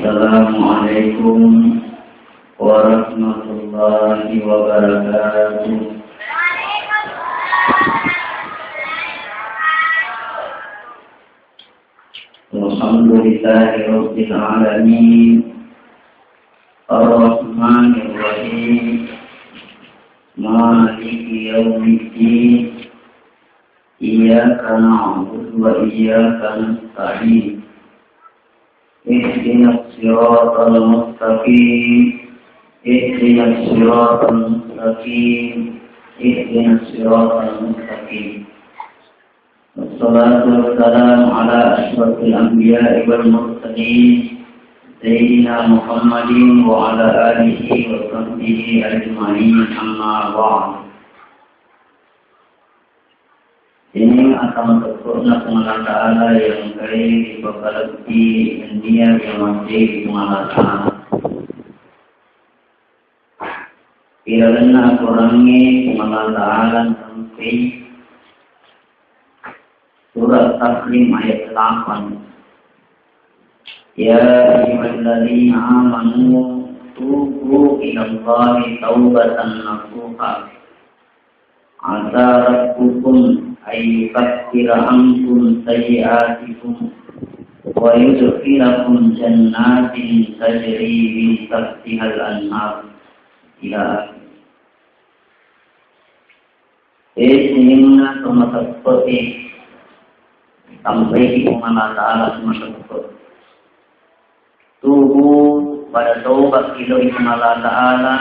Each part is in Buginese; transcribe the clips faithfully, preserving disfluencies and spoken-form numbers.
Assalamualaikum warahmatullahi wabarakatuh. Alhamdulillahi rabbil alamin. Arrahmanirrahim. Maliki yaumiddin. Iyyaka na'budu wa iyyaka nasta'in. Ihdinas siratal mustaqim. Ihdinas siratal mustaqim. Ihdinas siratal mustaqim. Wassalatu wassalamu ala asyrafil anbiya'i wal mursalin, Sayyidina Muhammadin wa ala alihi wa sahbihi ajma'in, amma ba'd. Ini akan masukna Puang Allah Ta'ala yang kaya dipakalebbi nennia yang masih di Puang Allah Ta'ala. Ilalenna Al-Qurangnge Puang Allah Ta'ala narampai surat Taslim ayat delapan. Ya ayyuhalladzina amanu tubu ilallahi taubatan nasuha. Asa rabbukum ayyukaffira ankum sayyi'atikum wa yudkhilakum jannatin tajri min tahtihal anhar. Ila akhir. Eh, sininna to maseppe'e, tambaiki Puang Allah Ta'ala to maseppe'. Tubu pada tauba ilo Puang Allah Ta'ala,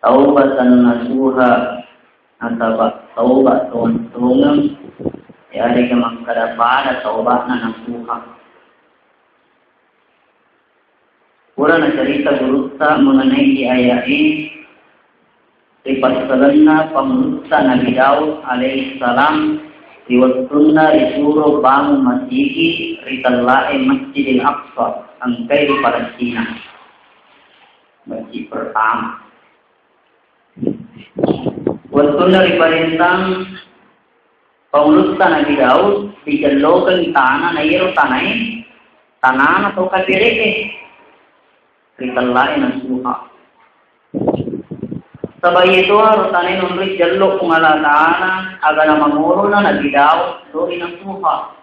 taubatan nasuha, nasaba tauba tongeng-tongeng, yarega makkada pada taubana nasuha. Pura nacarita gurutta mengenai aya'e, ripassalenna pangulutta Nabi Daud alaihissalam ri wettunna risuro bangun masigi ri tellae Masjidil Aqsa, engkai ri Palestina, masjid pertama. Wettunna riparentang pangulutta Nabi Daud, rijellokengngi tana, na iyaro tanae, tanana to kapere'e, ri tellae nasuha. Saba iye toha ro tanae nonroi jello Puang Allah Ta'ala, aga namangolona Nabi Daud, doi nasuha.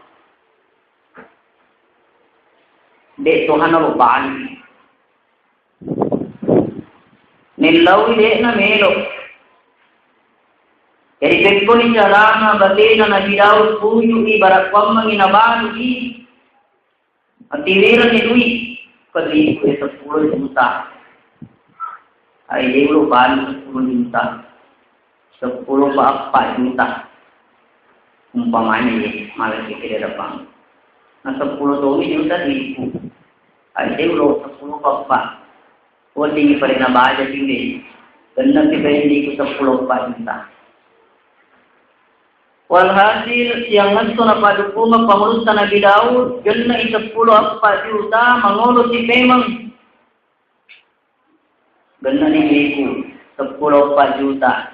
De' toha naro bali. Nellaui de'na melo. Jadi pekkoni carana batena Nabi Daud puju'i, barakkuammengi nabalu'i. Atiwirenni dui, kedui kue seppulo juta. Ai, de' ulo balu seppulo juta. Seppulo pa eppa juta. Umpamanya ye, malaki kede dapang. Na seppulo toni juta ribu. Ai, de' ulo seppulo pa eppa. Weddingngi parena baja tiwe. Genna pi pending ku seppulo eppa juta. Walhasil, siangngesso napadukunga pangulutta Nabi Daud, genna i seppulo eppa juta, mangolo si pemeng. Genna ni miku, seppulo eppa juta.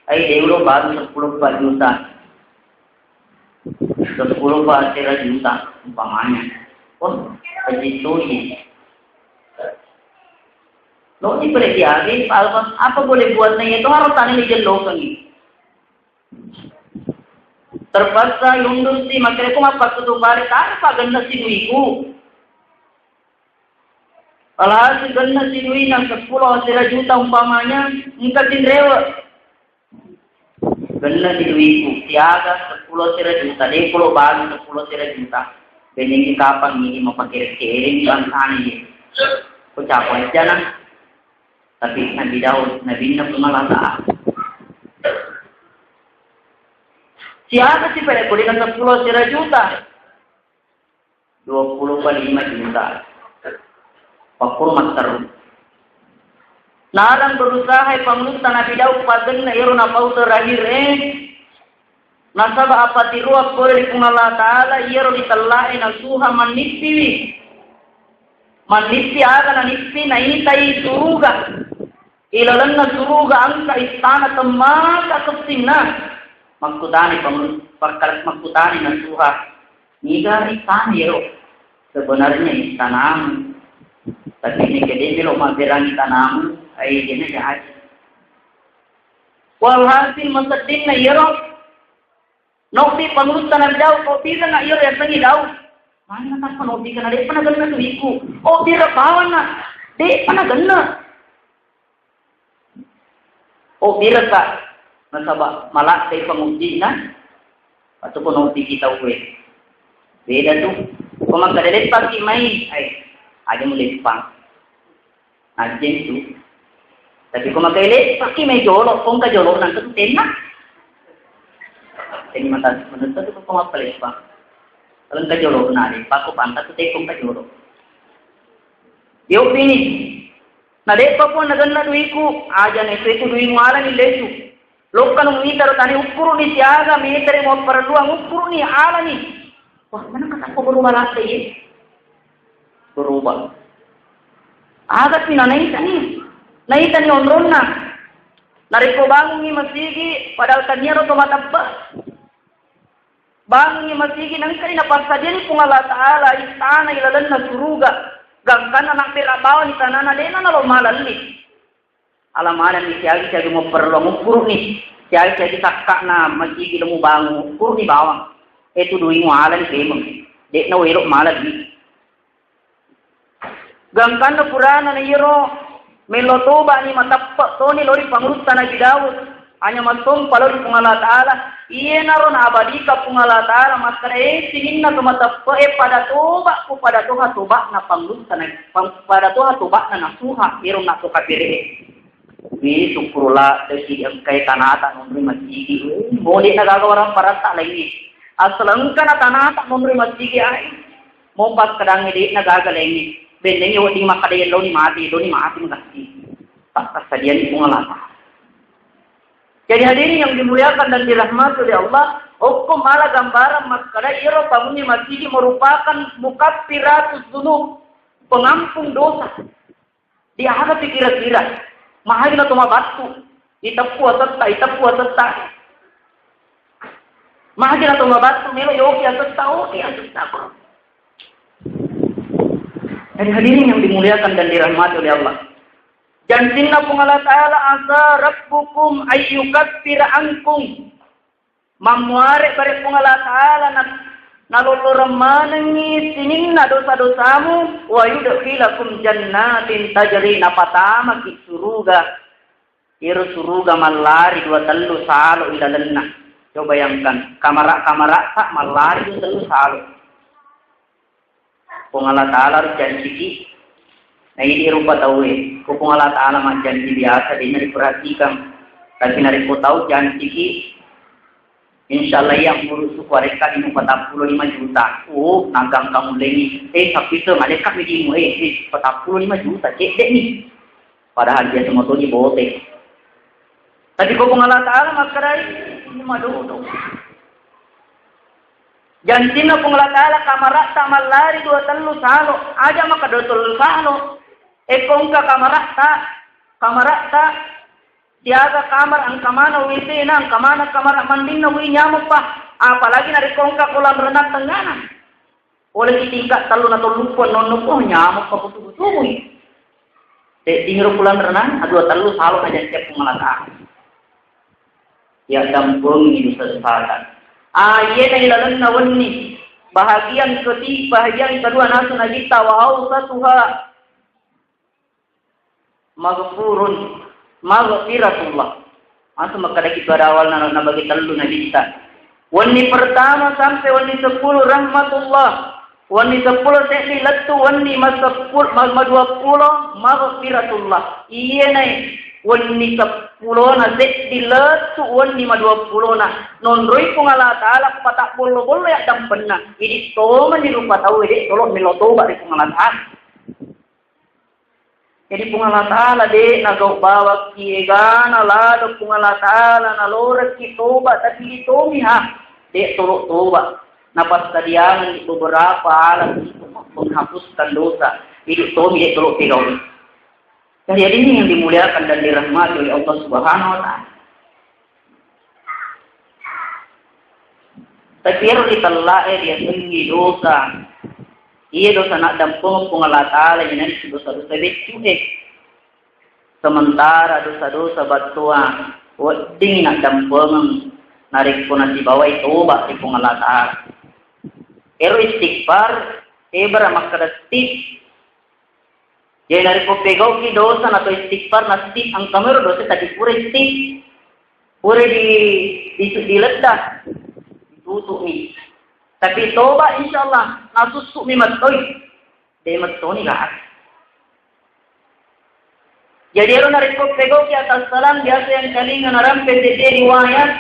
Ai, de' ulo baru seppulo eppa juta. Seppulo pa sera juta, umpamanya. Oh, kecil tuh. Lo ni pada diari, apa boleh buatnya itu harus tanya di jelokan ni. Terpaksa lundur si, makanya aku mappakkutu pare, tanpa genna si duiku. Alhasil genna si duina seppulo sera juta umpamanya, engka tinrewe. Genna si duiku, siaga seppulo sera juta, de' pulo balu seppulo sera juta. Benengi kapang ini mau pakai kering bangsana ini. Ku capo aja nah. Tapi Nabi Daud, Nabi Nabi malah tak. Siaga si pada kuliah seppulo sera juta. Dua puluh lima juta. Pakkuro matteru. Narang berusaha pangulutta Nabi Daud patenna ero napau terakhir e. Nasaba apa tiru pole ri Puang Allah Ta'ala iyaro ri tellae nasuha mannippiwi. Mannippi aga nanippi, naitai suruga. Ilalenna suruga engka istana temmaka kessinna. Makkutani pangul-, pakkal-, makkutani nasuha. Niga istana iyaro? Sebenarnya istanamu, tapi ini gede melo maberangi tanamu, ai dena jahat. Walhasil maseddinna iyaro nobbi pangulutta Nabi Daud, ko pira na iyaro yasengngi Daud. Mana tappa nobbi kana de'pa nagenna tu iku. Oh, pira bawanna de'pa nagenna. Oh, birasa nasaba malakkai panguddi'na, atau ko nautiki tauwe. Beda tu. Ko makkada leppaki mai, ai, aja muleppang. Ajeng tu. Tapi ko makkada leppaki mai jolo, ko engka jolo nang tu tenna. Jadi mata menurut tu ko mappaleppang. Kalau engka jolo na leppang ko pantas tu teko engka jolo. Yopi ni. Na de'pa pun nagenna duiku, aja na itu duimu alani lesu. Lokka nu mitaro tani ukkuru'ni siaga metere muapparelluang ukkuru'ni alani. Wah, mana kata ko berubah ladde ye? Berubah. Aga sih na naitani. Naitani onronna. Narekko bangungi masigi, padahal taniaro to mateppa. Bangungi masigi nengkani napassadiani Puang Allah Ta'ala istana ilalenna suruga. Gangkanna nabbera bawani tanana dena nalo malalli. Ala manenni siagi-siagi muperlu mukkuru'ni. Siagi-siagi sakka'na masigi lo mubangung mukkuru'ni bawang. Etu duimu alani kemeng. De'na welo malalli. Gangkanna purana na iyaro melo toba'ni mateppe' toni lao ri pangulutta Nabi Daud. Hanya massompa lao ri Puang Allah Ta'ala. Iyanaro naabadika Puang Allah Ta'ala makkeda, eh, sininna to mateppe'e pada toba'ku, pada toha toba'na pangulutta na, pang-, pada toha toba'na nasuha iyaro na to kapere'e. Wi, sukkuru laddeki engkai tanata nonroi masigi. Wi, mo de'na gaga warang paratta laingnge. Asal engkana tanata nonroi masigi ai. Mo pakkedangnge de'na gaga laingnge. Bennengngi wedding makkeda yelloni mati, yelloni mati magatti. Tak tersediani Puang Allah Ta'ala. Jadi hadirin yang dimuliakan dan dirahmati oleh Allah, hukum ala gambaran makkeda iyaro bangunna masigi merupakan mukaffiratus dzunub, pengampung dosa. Di aga pikira-kira? Mahagi na to mabattu, iteppu asetta, iteppu asetta. Mahagi na to mabattu, melo yoki asetta, oki asetta. Jadi hadirin yang dimuliakan dan dirahmati oleh Allah. Jantinna Puang Allah Ta'ala, asa rabbukum ayyukaffira ankum. Mammuare bare Puang Allah Ta'ala na, nalolloreng manengngi sininna dosa-dosamu, wa yudkhilakum jannatin tajri, napatamaki suruga. Iro suruga mallari dua tellu salo ilalenna. Coba bayangkan, kamara-kamaratta mallari dua tellu salo. Puang Allah Ta'ala harus janciki. Nah, ini rupa tauwe. Ko Puang Allah Ta'ala majjanci biasa, dia diperhatikan. Tapi narekko tau janciki, insya Allah iya murusu kuarekka dimu patappulo lima juta. Oh, nagang kamu lengi. Eh, tapi itu ngadekka mi dimu, eh, eh, patappulo lima juta, cedek nih. Padahal dia semua tuh bote. Tapi ko Puang Allah Ta'ala makkarai, ini madodo. Jantinna Puang Allah Ta'ala kamaratta mallari dua tellu salo, aja maka dua tellu salo. Ekko engka kamaratta, kamaratta, siaga kamar engka mana W C na, engka mana kamar mandinna, wi nyameng pa. Apalagi narekko engka kolam renang tengnana. Oleh di tingkat tellu na telluppuang nonno po nyameng pa kutu-kutui. Te dingro kolam renang, dua tellu salo aja setiap Puang Allah Ta'ala. Ya dampengi dosa-dosata. Ah, iyena ilalenna wenni. Bahagian keti-, bahagian kedua nasu Nabitta, wa ausatuha maghfurun, maghfiratullah. Asu makkadaki pada awal na, nabagi tellu Nabitta. Wenni pertama sampai wenni sepuluh rahmatullah. Wenni seppulo seddi lettu wenni maseppul-, ma-, maduappulo maghfiratullah. Iyanai wenni seppulona seddi lettu wenni maduappulona. Nonroi Puang Allah Ta'ala patabbollo-bollo ya dampenna. Idi tomani rupa tau de tolo melo toba ri Puang Allah Ta'ala. Jadi Puang Allah Ta'ala de nagau bawakki egana lalo Puang Allah Ta'ala nalorekki toba tapi idi tomi ha. De tolo toba. Napassadiangengngi beberapa alat untuk menghapuskan dosa. Idi tomi de tolo pegaul. Jadi hadirin yang dimuliakan dan dirahmati oleh Allah Subhanahu wa Ta'ala. Tapi ero ritella'e riasengngi dosa. Iya dosa naddampengeng Puang Allah Ta'ala, iyanaritu dosa-dosa beccu'e. Sementara dosa-dosa battoa wedding naddampengeng narekko nasibawai toba ri Puang Allah Ta'ala. Ero istighfar, ebara makkeda stip. Jadi narekko pegauki dosa nato istighfar na stip, engka mero dosa tadi pura stip. Pura di, di, diledda, ditutu'mi. Tapi toba, insya Allah, nasussu'mi mattoi. De' mattoni ga. Jadi ero narekko pegauki atas salam, biasa yang kalinga narampe tete riwayat,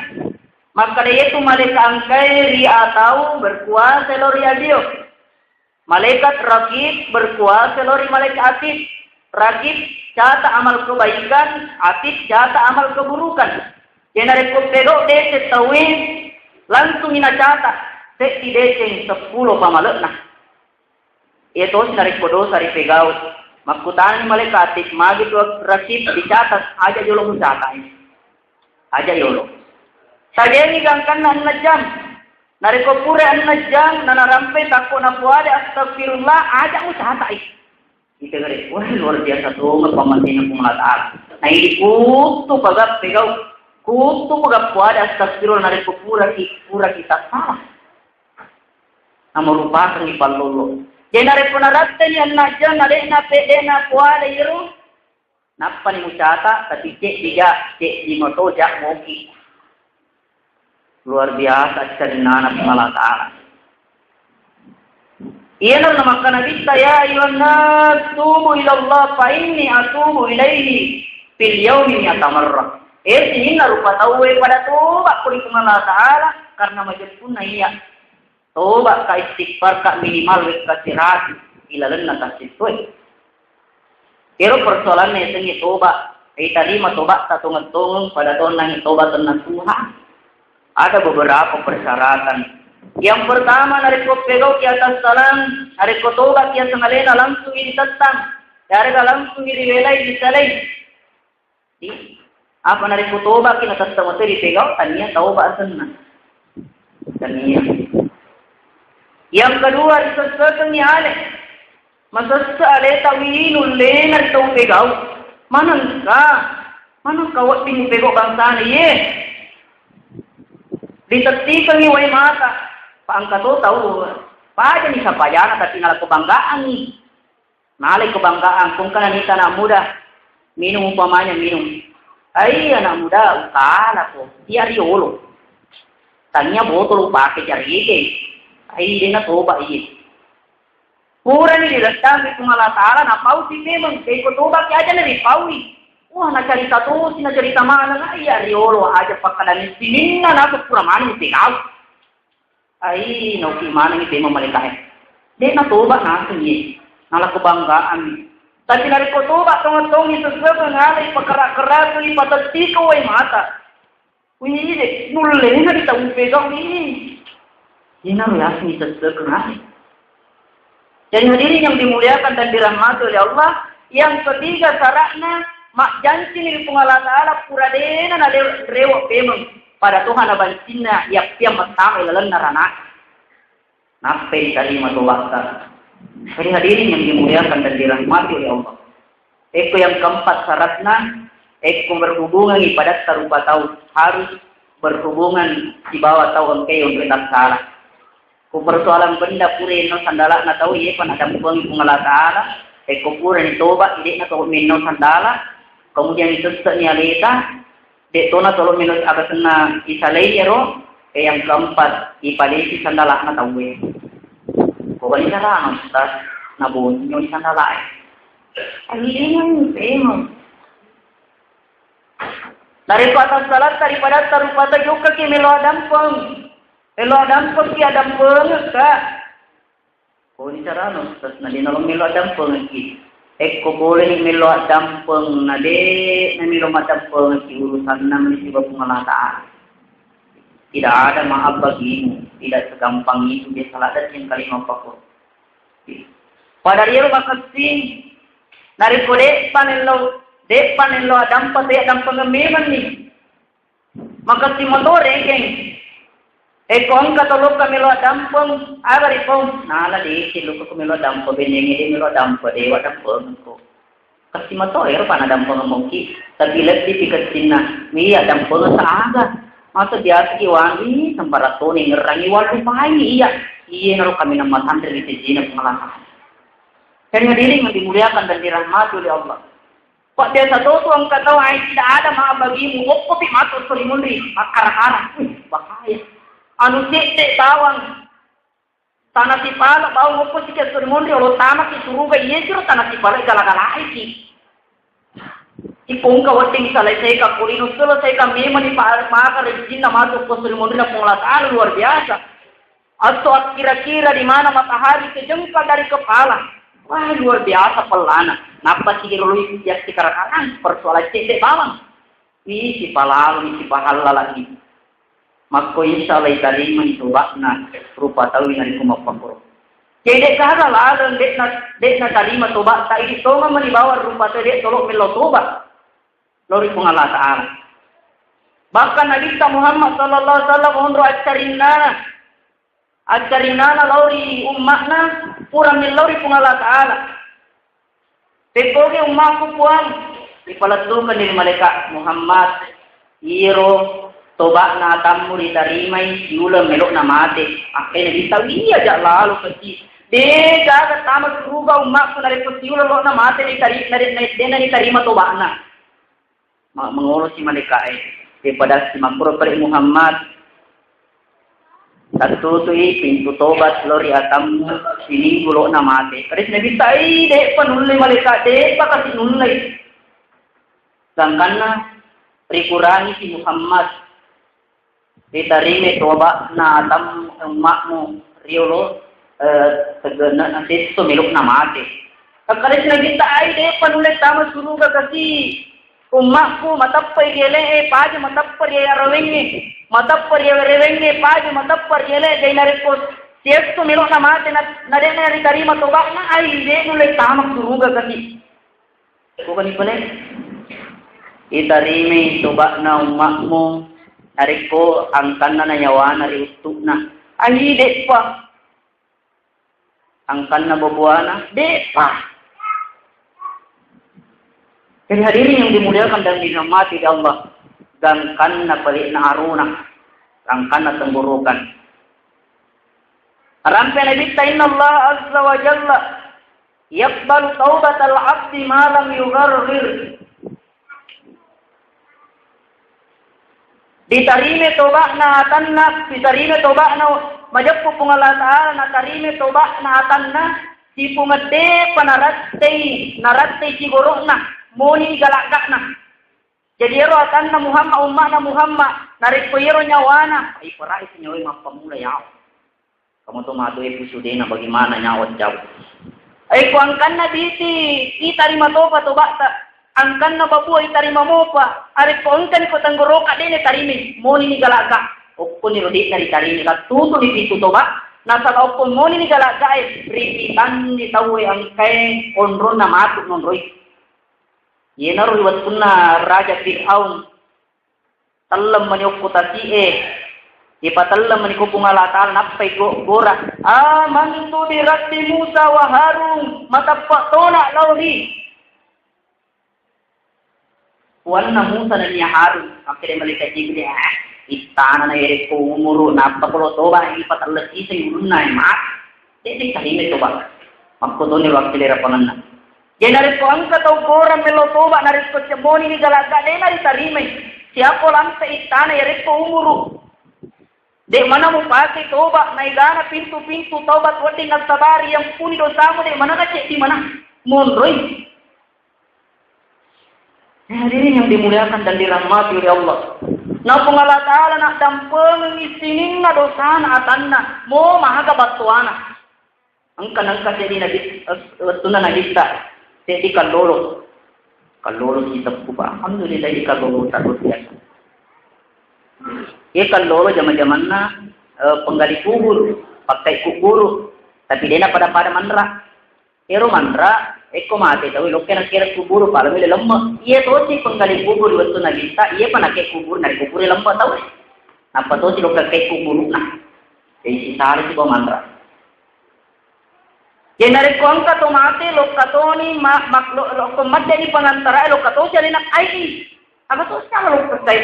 maka de' itu malaikat angkai ri atau berkuasa lori adio. Malaikat Rakib berkuasa lori malaikat Atid. Rakib catat amal kebaikan, Atid catat amal keburukan. Jadi narekko pegau deceng tauwe, langsungi nacatat, seddi deceng seppulo pamale'na. Iya tosi narekko dosa ripegau. Makkutanani malaikat Atid, magi tu Rakib dicatat, aja jolo mucatat. Aja yolo. Sajengi gangkanna enneng jam. Narekko pura enneng jam, nanarampe takko napoada astagfirullah, aja mucatai. Ita gare, wah, luar biasa tu, pammasena Puang Allah Ta'ala. Nah, ini kutu pagap pegau, kutu pagap poada astagfirullah, narekko pura ki, pura kita salah. Namerupakan ipallolo. Jadi narekko narattani enneng jam, nadena pe, dena poada iru, Nappani mucata, tapi ceddi ja, ceddi mato ja moki. Luar biasa cerinnana Puang Allah Ta'ala. Iyana namakkana Nabitta, "Ya ayyuhan nas, tubu ila Allah fa inni atubu ilaihi fil yaumi mi'ata marrah." Eh, sininna rupa tauwe pada toba ko ri Puang Allah Ta'ala karena majeppunna iya. Toba ka, istighfar ka, minimal wekka siratu ilalenna tassittoe. Ero persoalanna yasengnge toba, ritarima tobatta tongeng-tongeng pada tonnangngi toba tennasuha. Ada beberapa persyaratan. Yang pertama, narekko pegauki atas salam, narekko tobaki aseng alena langsung ditettang, yarega langsung riwelai, disalai. Di, apa narekko tobaki natette materi pegau, tania tauba asenna. Tania. Yang kedua, risessekengngi ale. Masesse aleta wi nullena ri tau pegau. Manengka, manengka wedding pegau bangsana ye. Ditettikengngi wai mata. Paengka to tau. Pajani sapajana tapi nala kebanggaangngi. Nalai kebanggaan, kungkana nita anak muda, minum umpamanya minum. Ai anak muda, utala ko, iya riolo. Tania botol upake carige. Ai dena toba iye. Purani dilettangi Puang Allah Ta'ala, napausi memang, keiko toba ki aja na dipaui. Wah, nacarita tosi, nacarita maneng, iya riolo aja pakkadani sininna naku pura maneng pegau. Ai, nauki manengngi temo malaikae. De' natoba naseng ye. Nala kebanggaan. Tapi narekko toba tongeng-tongeng sessekeng alai pakera-kera tu ipatettiko wai mata. Wih, de' nullena ditau pegau ini. Ina riaseng sessekeng alai. Jadi hadirin yang dimuliakan dan dirahmati oleh Allah, yang ketiga syaratna majjancini ri Puang Allah Ta'ala pura dena na rewe' pemeng pada toha nabancinna yappiang mattama ilalenna ranaka. Nappai tarima tobatta. Jadi hadirin yang dimuliakan dan dirahmati oleh Allah. Ekko yang keempat syaratna, ekko berhubungan ipadatta rupa tau harus berhubungan sibawa tau engkai onrita sala. Ku persoalan benda pura enno sandala'na tau, iyepa nadampengi Puang Allah Ta'ala, ekko purani toba, ide'na to menno sandala, kemudian isesse'ni aleta, de' tona tolo menno aga senna isalai ero, e yang keempat, ipalesi sandala'na tauwe. Ko bali carana, Ustaz, nabonyo ni sandala'e. Alineng, pemeng. Narekko atas salatta ri padatta rupata jokkaki melo adampeng. Melo adampengki, adampengekka. Koni carana, Ustaz, na de' nalo melo adampengekki. Ekko poleni melo adampeng, na de' na melo madampengekki urusanna mani siba Puang Allah Ta'ala. Tidak ada maaf bagimu, tidak segampang itu dia salah dan yang kalimat pakko. Pada riero makessing, narekko de'pa nello, de'pa nello adampa, te adampengeng memanni. Makessing motoro, geng. Eh, ko engka to lokka melo dampeng, aga ri pau? Nala de' lokka ko melo dampeng, bennengnge de' melo dampeng, dewa dampeng ko. Kasi mato ero pana dampeng moki, tapi lebbi pi kessinna. Iya dampeng saaga. Masa biasa ki wangi, sempara toni ngerangi walu paini iya. Iya naro kami nama tanre di sejina pengalasana. Karena diri yang dimuliakan dan dirahmati oleh Allah. Pak biasa to tu engka tau ai tidak ada ma bagimu, okko pi matu sori munri, makkara-kara. Wih, bahaya. Anu cedde bawang. Tana sipala bawang okko sike sori munri, olo tamaki suruga, iya jiro tana sipala gala-galaiki. Ipongka wedding salai seka kulino, selesaikan memang di pa-, pakar rezekinna matu okko sori munri na Puang Allah Ta'ala luar biasa. Atau kira-kira di mana matahari sejengkal dari kepala. Wah, luar biasa pellana. Nappa siro lui yassi kara-karang, persoalan cedde bawang. Ih, sipalalo ni, sipahallala ni. Makko insya Allah itarimani toba'na rupa tau ina ri kumappakuro. Cedde gaga laleng de'na, de'na tarima toba'ta, idi tongeng mani bawang rupa tau de' tolo mello toba. Lao ri Puang Allah Ta'ala. Bahkan Nabitta Muhammad sallallahu alaihi wasallam onro accarinnana. Accarinnana lao ri umma'na, pura millau ri Puang Allah Ta'ala. Pekkogi umma'ku Puang, ripalettukeng ri malaika Muhammad, iyaro toba'na atammu ritarimai siuleng melo'na mate. Akkeda Nabitta, iya ja lalo kecci. De' gaga tama suruga umma'ku narekko siuleng lo'na mate ritari-, nare-, nare-, de'na ritarima toba'na. Ma-, mangolosi malaika'e, ripadassi makkuro pale Muhammad, tattutui pintu tobat lao ri atammu siminggu lo'na mate. Terus Nabitta, ai, de'pa nulle malaika, de'pa kasi nulle. Gangkanna rikurangi si Muhammad. Ritarime toba'na atammu, umma'mu riolo, eh, tegena sesso melo'na mate. Takkalesi Nabitta, ai, de'pa nulle tama suruga kasi umma'ku, mateppa ri ele'e, paja mateppa ri arawengnge, mateppa ri arewengnge, paja mateppa ri ele'e, jadi narekko siesso melo'na mate, na, na de'na ritarima toba'na, ai, de' nulle tama suruga kasi. Ko kani pale? Itarimai toba'na umma'mu narekko angkanna na nyawana ri uttu'na. Ai, de'pa. Angkanna babuana, de'pa. Jadi hadirin yang dimuliakan dan dirahmati Allah, gangkanna pale'na arona, gangkanna tenggorokan. Rampe Nabitta, inna Allah azza wa jalla yaqbalu taubatal abdi ma lam yugharghir. Ditarime toba'na atanna, ditarime toba'na majeppu Puang Allah Ta'ala, natarime toba'na atanna, sipungeddepa narattei, narattei sigoro'na, moni galagga'na. Jadi ero atanna Muhammad, umma'na Muhammad, narekko iyaro nyawana, iparai si nyawae mappamula, ya Allah. Kamu to matu e pusudena bagaimana nyawa jauh. Ai ko angkanna biti, itarima topa toba'ta. Angkanna babua itarima mopa. Arekko engkani ko tenggoroka de'ne tarimi, moni ni galaka. Okkoni ro de'na ritarimi, kattutu ni pintu toba. Nasaba okko moni ni galaka e, ripitanni tauwe angkae onronna matu nonroi. Iyenaro ri wettunna Raja Fir'aun, telleng mani okko tasi'e, ipatelleng mani ko Puang Allah Ta'ala, nappai go-, gora, "Amantu bi Rabbi Musa wa Harun," mateppa tona lao ri puanna Musa nennia Harun. Makkeda malaikat Jibril, "Ah, ittana na yerekko umuru, nappa ko lo toba, ipatelleng siseng ulunna, eh, mati." De'ni tarime toba. Makkotoni ro akkelerapangenna. Jadi narekko engka tau gora melo toba, narekko cemmoni ni galagga, de'na ritarimai. Siapa lampe ittana yarekko umuru. De' mana mupake toba, naigana pintu-pintu taubat wedding nassabari, yampuni dosamu, de' mana naceddi mana. Monroi. Eh, hadirin yang dimuliakan dan dirahmati oleh Allah. Na Puang Allah Ta'ala naddampengengngi sininna dosana atanna, mo mahaga battoana. Engka nengka seddi Nabi, eh, wettunna Nabitta, seddi kallolo. Kallolo siteppu, Pak. Alhamdulillah, di kallolo tak biasa. Iya kallolo jama-jamanna, eh, penggali kubur, pakkai kuburu. Tapi de'na pada-pada manra. Ero manra, ekko mate tau, lokka nakkere kuburu, palami le lemme. Iya tosi penggali kubur wettu Nabitta, iya pa nakke kubur, nari kubur lemme tau. Nappa tosi lokka kai kuburuna. Jadi sisala coba manra. Jadi narekko engka to mate, lokka toni ma-, mak-, lo-, lokko maddeni pangantarae, lokka tosi alena ai. Aga tosi ala lokka kai?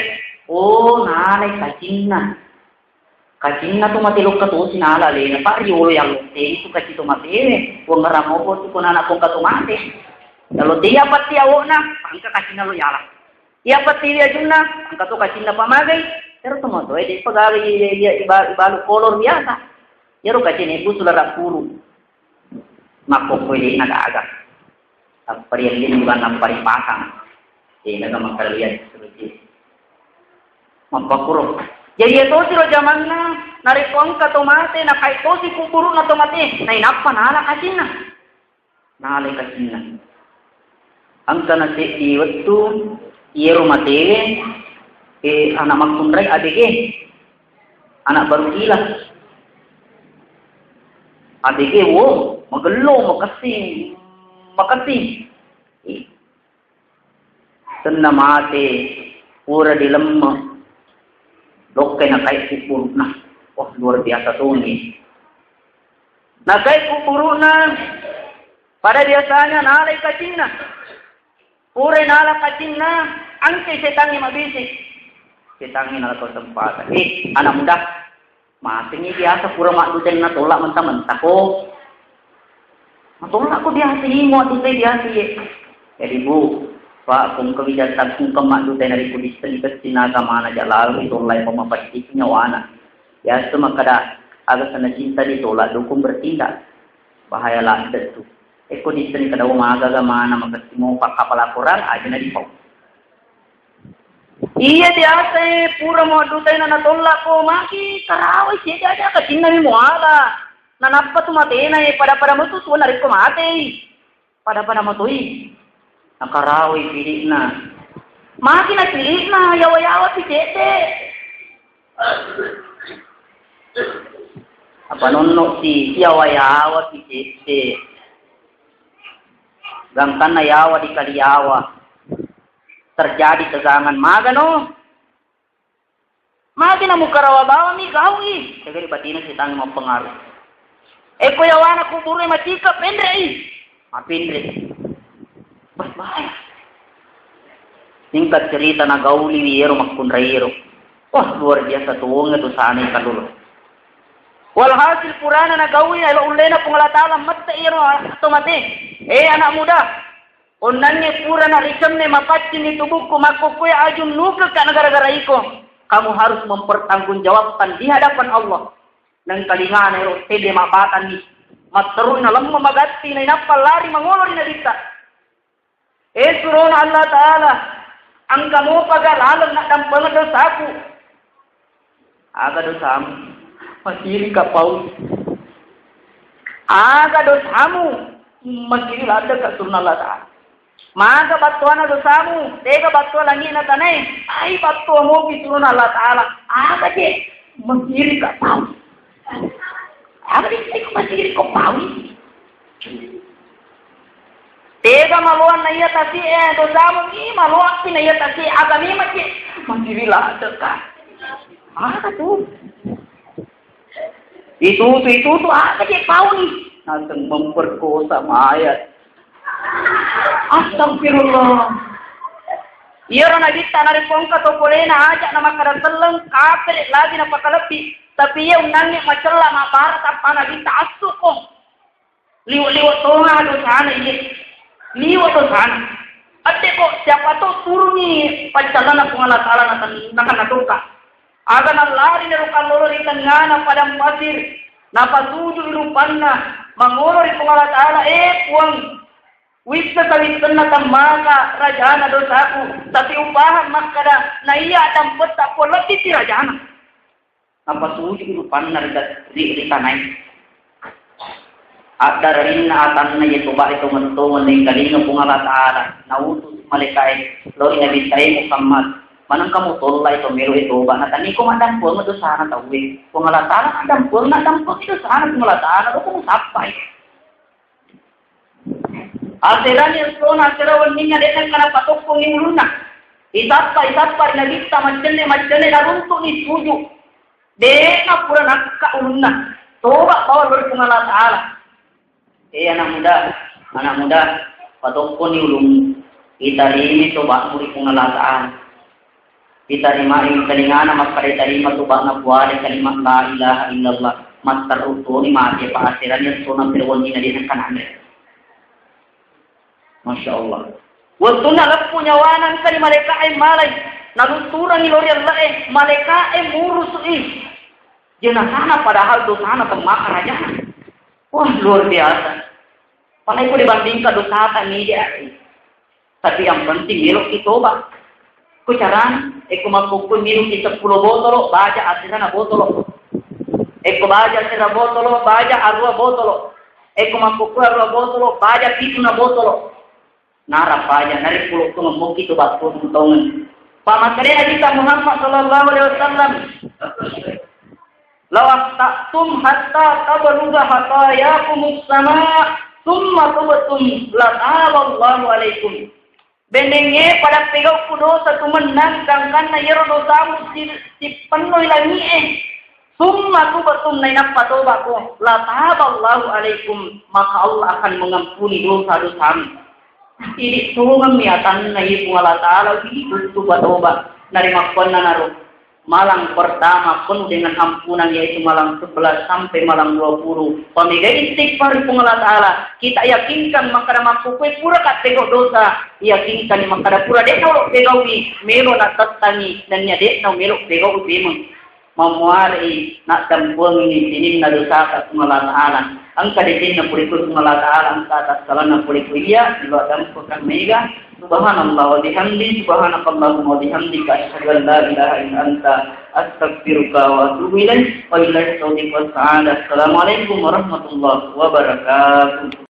Oh, nalai kacinna. Kacinna to mate lokka tosi nala alena, pa riolo yallotteni tu kaci to matewe. Wong ngarang opo tu konana kongka to mate. Yallotteni apa ti awokna, engka kacinna lo yala. Iya pattiwi ajunna, engka to kacinna pamagai, ero to matoe de pagaga iya, iya, iba-, ibalu kolor biasa. Iyaro kacine busu lara puru. Makkokkoe de nagaga. Tapparielli bukan napparipasang. De naga makkalian seperti. Mappakuro. Jadi ya tosi ro jamanna, narekko engka to mate, nakai tosi kuburu'na to mate, nainappa nala kacinna. Nalai kacinna. Engkana seddi wettu, iyaro matewe, eh, anak makkunrai A B G, anak baru gila. A B G, wo, magello, makessing, makessing. Eh, Tenna mate, pura dilemme. Lokkai nakai kuburu'na. Wah, luar biasa toni. Nakai kuburu'na, pada biasanya nalai kacinna. Pura nala kacinna, angke setangnge mabisi. Setangnge nala kesempatan. Eh, anak muda, Matengngi biasa pura maddutenna tola menta-menta ko. Matola ko biasa ni muaddutai biasa ye. Jadi Bu, Pak, kung kebijakan kung ke maddutai nari ku distri kecil naga mana ja lalu itu lai pemapasti nyawana. Biasa makada aga sana cinta ditolak dukung bertindak. Bahaya lah itu. Eko distri kada maga ga mana makasimo pak kapal laporan aja na dipau. Iya biasa e, pura muaddutai na natollako magi karawai cedde aja kacinnami muala. Nanappa tu matena e, pada-pada metu tu narekko matei. Pada-pada matoi. Nakarawai pidi'na. Magi na pidi'na, yawa-yawa pi cedde. Apa nonno si yawa-yawa pi cedde. Gangkanna yawa di kaliyawa. Terjadi tegangan magano. Magi na mukarawa bawami gaui. Tegari batina setang mappengaruh. Eko yawana kuburu macika pendrei. Mapendre. Bah, bahaya. Singkat cerita nagauli iyero makkunrairo. Wah, luar biasa tuwonge dosana kalulu. Walhasil purana nagauli elo ullena Puang Allah Taala mette iyero to mate. Eh anak muda, Onnangnge purana ricemme mapaccinni tubukku makkukkuwe ajunnukekka nagara-gara iko, kamu harus mempertanggungjawabkan di hadapan Allah. Nengkalingana ero tedde mappatanni, matterui nalemma magatti nainappa lari mangolo ri Nabitta. Eh surona Allah Ta'ala, engka mopaga laleng naddampengeng dosaku? Aga dosamu? Masirika pau. Aga dosamu? Masiri ladde ka surona Allah Ta'ala. Maga battuana dosamu? Tega battua langi'na tanae? Ai battua mopi surona Allah Ta'ala. Aga je? Masirika pau. Aga je masirika pau? Tega maloang na iya tasi'e dosamu, i maloakki na iya tasi'e, aga memang je masiri ladde ka. Aga tu? Itu tu, itu tu, aga je pauni? Naseng memperkosa mayat. Astagfirullah. Iyaro nabitta narekko engka to polena aja na makkada selleng, kapere lagi napakalebbi. Tapi iya unnangnge macella mabbara tappa nabitta assuko. Liwe-liwe tonga dosana iye. Liwe dosana. Ette ko siapa to turungi paccallana Puang Allah Ta'ala natan-, nakan natongka. Aga nallari nero kallolo ri tengngana padang pasir. Napasuju rupanna mangolo ri Puang Allah Ta'ala, eh Puang, wissa sawissenna temmaka rajana dosaku, tapi upahang makkada naiya dampetta Puang lebbi pi rajana. Napasuju rupanna ri, ri, ri tanae. Addararinna atanna iye tobae tongeng-tongeng naengkalinga Puang Allah Ta'ala. Nautus malaikae lao ri Nabitta, e Muhammad, manengka mutollai to meloe toba, natanniko maddampengeng dosana tauwe. Puang Allah Ta'ala maddampengeng, naddampengi dosana Puang Allah Ta'ala, loko musappai. Aserani essona, asera wenninna, de'na engka napatokkongi ulunna. Isappa, isappa ri Nabitta, maccenne, maccenne, naruntu'ni suju. De'na pura nakka ulunna. Toba bawang lao ri Puang Allah Ta'ala. Eh, anak muda, anak muda, patokkoni ulung. Itarimi tobatmu ri Puang Allah Ta'ala. Itarimai telingana makkeda tarima tobatna puada kalimat la ilaha illallah. Matteru toni mate pa aseranna tona perwonni na de'na kananre. Masya Allah. Wettunna leppu nyawana engka di malaika'e malai. Nalunturangi lao ri Allah'e, malaika'e murusu'i jenazana padahal dosana temmaka rajana. Wah, luar biasa. Padahal ko dibandingkan dosata, mide ati. Tapi yang penting meloki toba. Ko carana, eko makkukku minumki seppulo botolo, baja asirana botolo. Eko baja asira botolo, baja arua botolo. Eko makkukku arua botolo, baja pituna botolo. Nara baja, nari pulo tongeng mokki toba tongeng. Pamakkedai Nabi Muhammad sallallahu alaihi wasallam, "Law aqta'tum hatta tablugha khatayakumus sama, tsumma tubtum lataballahu alaikum." Bendengnge pada pegau'ku dosa tumennang, gangkanna iyaro dosamu si-, sipennoi langi'e. Tsumma tubtum, nainappa tobako, lataballahu alaikum, maka Allah akan mengampuni dosa-dosamu. Idi' tongemmi atanna iye Puang Allah Ta'ala, idi' tuttu patoba. Narimakkuannanaro, malang pertama penuh dengan ampunan, yaitu malang sebelas sampai malang dua puluh. Pamega istighfar Puang Allah Ta'ala, kita yakinkan makkeda makkukue pura ka pegau dosa, yakinkan makkeda pura de'na olo pegaui, melo na tettangi, nennia de'na melo pegaui memeng. Mammualai naddampuangi sininna dosata Puang Allah Ta'ala. Engka decenna pole ku Puang Allah Ta'ala, engka tassalanna pole ku iya, lo dampekang mega. Subhanallah wa bihamdi, subhanakallahumma wa bihamdika, asyhadu an la ilaha illa anta, astaghfiruka wa atubu ilaik. Wa billahi taufiq was sa'adah. Assalamualaikum warahmatullahi wabarakatuh.